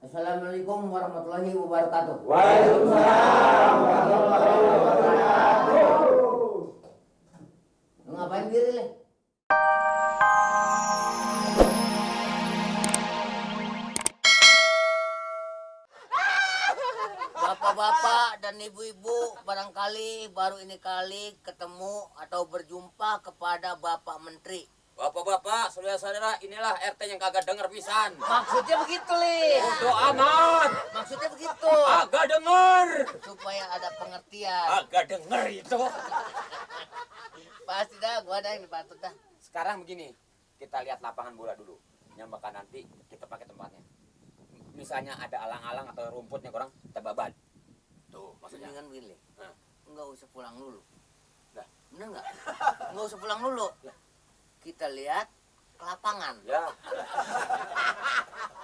Assalamualaikum warahmatullahi wabarakatuh. Waalaikumsalam warahmatullahi wabarakatuh. Lu ngapain diri, Le? Bapak-bapak dan ibu-ibu barangkali baru ini kali ketemu atau berjumpa kepada Bapak Menteri. Bapak-bapak, saudara-saudara, inilah RT yang kagak denger pisan. Maksudnya begitu, Le. Bodoh amat. Maksudnya begitu. Agak denger. Supaya ada pengertian. Agak denger itu. Pasti dah, gua ada yang dipatut dah. Sekarang begini, kita lihat lapangan bola dulu. Yang bakal nanti kita pakai tempatnya. Misalnya ada alang-alang atau rumputnya kurang, kita babat. Tuh, maksudnya. Mendingan Willy. Nah. Enggak usah pulang dulu. Dah. Bener nggak? Enggak usah pulang dulu. Kita lihat ke lapangan. Ya.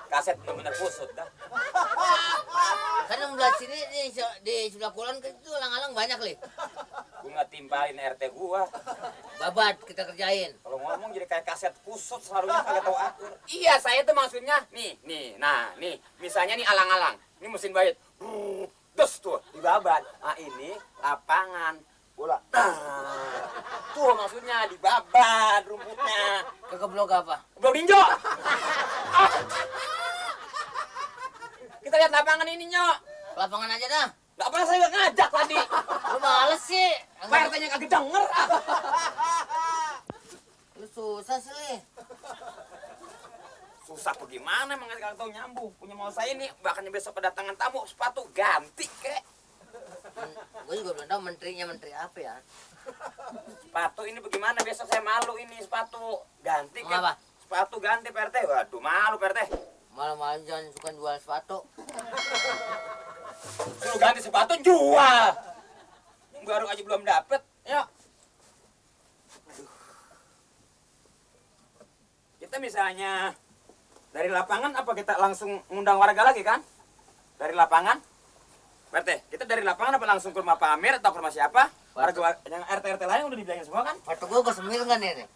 Kaset bener-bener kusut dah. Karena sebelah sini di sebelah kulon itu alang-alang banyak, Le. Gua nggak timpalin RT gua. Babat kita kerjain. Kalau ngomong jadi kayak kaset kusut, selalunya kagak tahu atur. Iya, saya tuh maksudnya nih, misalnya nih alang-alang, ini mesin bait, terus tuh dibabat. Nah ini lapangan bola, tuh maksudnya dibabat rumputnya. Ke blok apa? Blok tinjo. Kita lihat lapangan ini, Nyok. Lapangan aja dah. Gak pernah saya ngajak tadi. Lu males sih. Pak RT-nya kagak denger. Lu susah sih, Le. Susah bagaimana emang kagak tahu nyambung. Punya mau saya ini bahkan besok kedatangan tamu sepatu ganti kek. Gue juga belum tahu menterinya menteri apa ya. Sepatu ini bagaimana besok saya malu ini sepatu ganti kek. Apa? Sepatu ganti Pak RT. Waduh malu Pak RT. Malam-malam jangan suka jual sepatu. Suruh ganti sepatu jual. Yang baru aja belum dapet. Yuk. Kita misalnya dari lapangan apa kita langsung ngundang warga lagi kan? Dari lapangan? Pak RT, kita dari lapangan apa langsung ke rumah Pak Amir atau ke rumah siapa? Warga yang RT-RT lain udah dibilangin semua kan? Sepatu gue kesemir kan ini?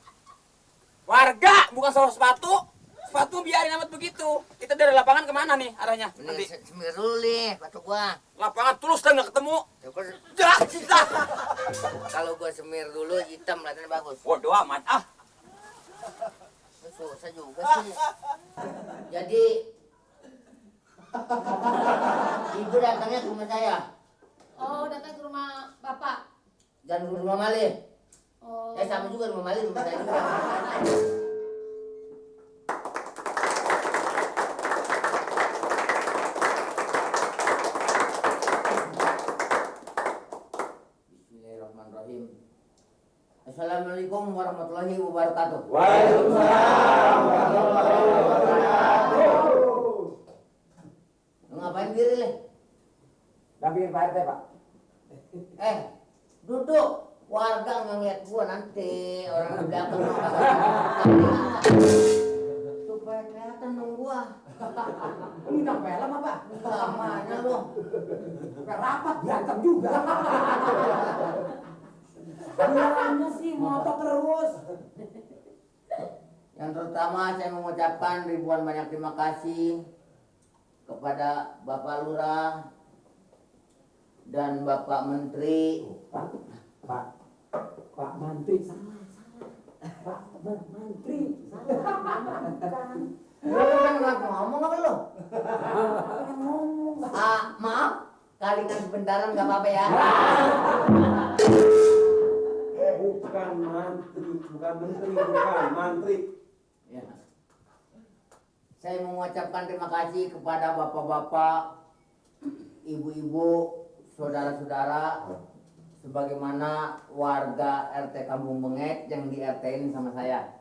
Warga, bukan soal sepatu. Sepatu biarin amat begitu. Kita dari lapangan kemana nih arahnya? Ini Nanti semir dulu, Le, sepatu gua. lapangan tulus dah nggak ketemu. Ya, Dah, kalau gua semir dulu hitam kelihatannya bagus. bodoh amat ah. Susah juga sih. Jadi ibu datangnya ke rumah saya. Oh, datang ke rumah Bapak. Dan ke rumah Mali. Oh. Sama juga rumah Mali, rumah saya juga. Bismillahirrahmanirrahim. Assalamualaikum warahmatullahi wabarakatuh. Waalaikumsalam warahmatullahi wabarakatuh. Lu ngapain diri, Le? Dampingin Pak RT, Pak. Duduk. Warga ngeliat gua nanti orang di belakang supaya kelihatan dong gua. Ini tak film apa? Lamanya lu. Sampai rapat berantem juga. Bilangnya sih motor terus. Yang terutama saya mengucapkan ribuan banyak terima kasih kepada Bapak Lurah dan Bapak Menteri. Pak Menteri salah. Pak Menteri salah. Lu kan ngomong apa lu? Maaf, kalian sebentaran nggak apa-apa ya. Bukan menteri. Ya. Saya mengucapkan terima kasih kepada bapak-bapak, ibu-ibu, saudara-saudara, sebagaimana warga RT Kampung Bengek yang di RT-in sama saya.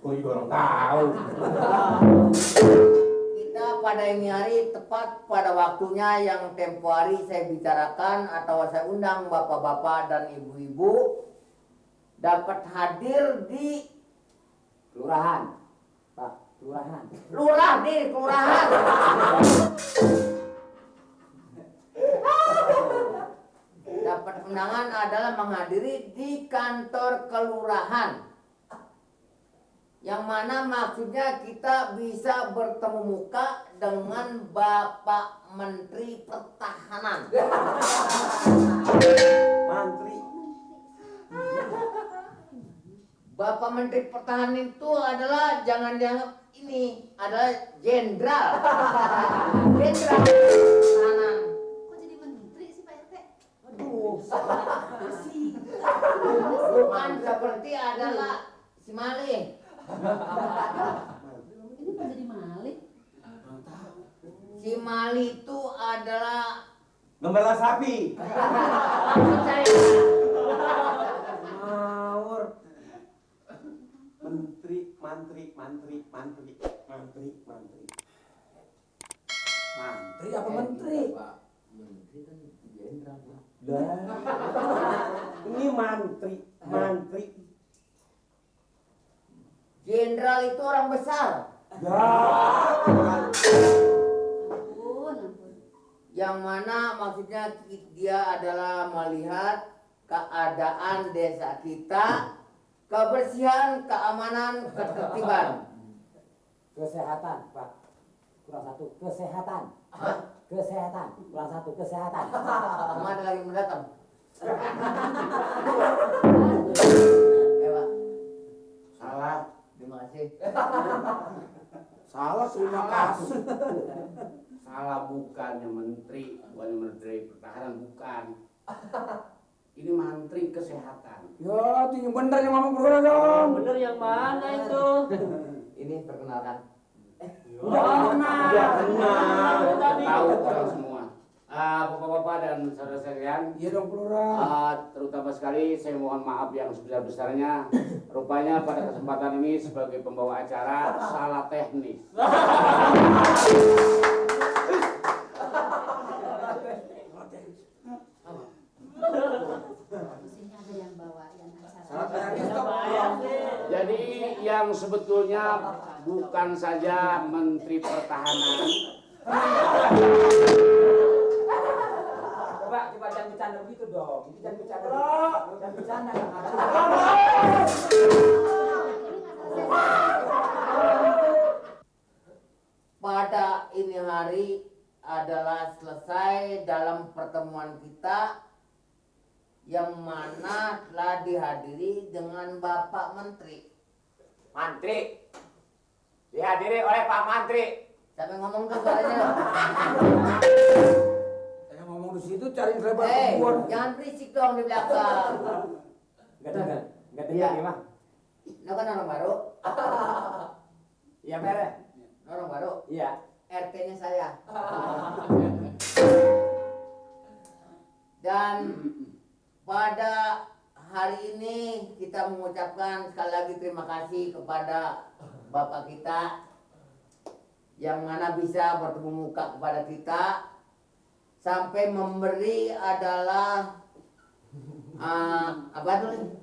Gue juga orang tahu. Kita pada ini hari tepat pada waktunya yang tempo hari saya bicarakan atau saya undang bapak-bapak dan ibu-ibu dapat hadir di Kelurahan. Pak, kelurahan. lurah di kelurahan. Dapat undangan adalah menghadiri di kantor kelurahan. Yang mana maksudnya kita bisa bertemu muka dengan Bapak Menteri Pertahanan. Mantri. Bapak Menteri Pertahanan itu adalah jangan dianggap ini adalah jenderal. Jenderal pertahanan. Kok jadi menteri sih Pak RT? Aduh, Bukan seperti adalah si Malih. Ini kok jadi Malik? Si Malih itu adalah gembala sapi. maksud saya. Ngawur. Mantri apa menteri? Menteri kan jenderal. Ini mantri. Jenderal itu orang besar. Ampun. Yang mana maksudnya dia adalah melihat keadaan desa kita, kebersihan, keamanan, ketertiban. Kesehatan, Pak. Kurang satu, kesehatan. Kesehatan, kurang satu, kesehatan. Kemana lagi mendatang? Pak. Salah. Terima kasih. Salah, terima kasih. Salah bukannya menteri, bukan menteri pertahanan, bukan. Ini menteri kesehatan. Ya, itu yang bener yang ngomong berdua dong. Bener yang mana itu? Ini perkenalkan. Udah kenal. Tahu orang semua. Bapak-bapak dan saudara sekalian, Iya dong, Lurah. terutama sekali saya mohon maaf yang sebesar-besarnya. Rupanya pada kesempatan ini sebagai pembawa acara salah teknis. Mestinya ada yang bawain acara. Jadi yang sebetulnya bukan saja Menteri Pertahanan, Coba jangan bercanda begitu dong. Itu jangan bercanda. Jangan bercanda. Pada ini hari adalah selesai dalam pertemuan kita yang mana telah dihadiri dengan Bapak Menteri. Mantri dihadiri oleh Pak Mantri. Siapa yang ngomong tuh suaranya? Saya ngomong di situ cari lebar kebun. Jangan berisik dong di belakang. Enggak dengar Iya. ya, Mah. Lo kan orang baru, Iya, Mere. orang baru. Iya. RT-nya saya. Dan pada hari ini kita mengucapkan sekali lagi terima kasih kepada Bapak kita yang mana bisa bertemu muka kepada kita sampai memberi adalah apa tuh?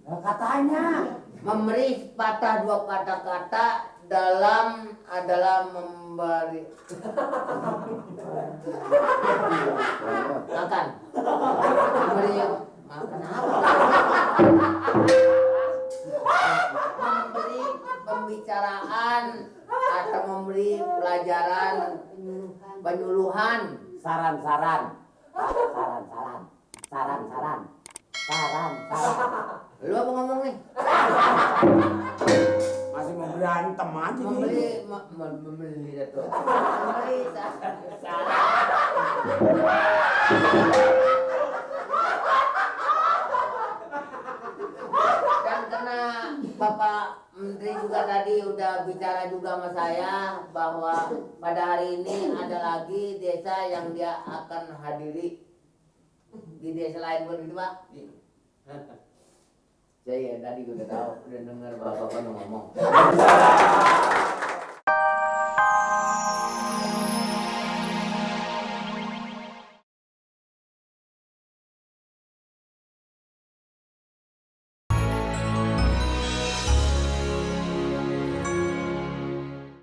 Katanya. Memberi patah dua kata-kata dalam adalah memberi makan memberi makan apa memberi pembicaraan atau memberi pelajaran penyuluhan Saran. lu apa ngomong nih Masih mau berantem aja nih. memberi itu memberi saran. Dan karena Bapak Menteri juga tadi udah bicara juga sama saya bahwa pada hari ini ada lagi desa yang dia akan hadiri di desa lain pun gitu Pak. Saya tadi udah tahu, udah dengar Bapak ngomong.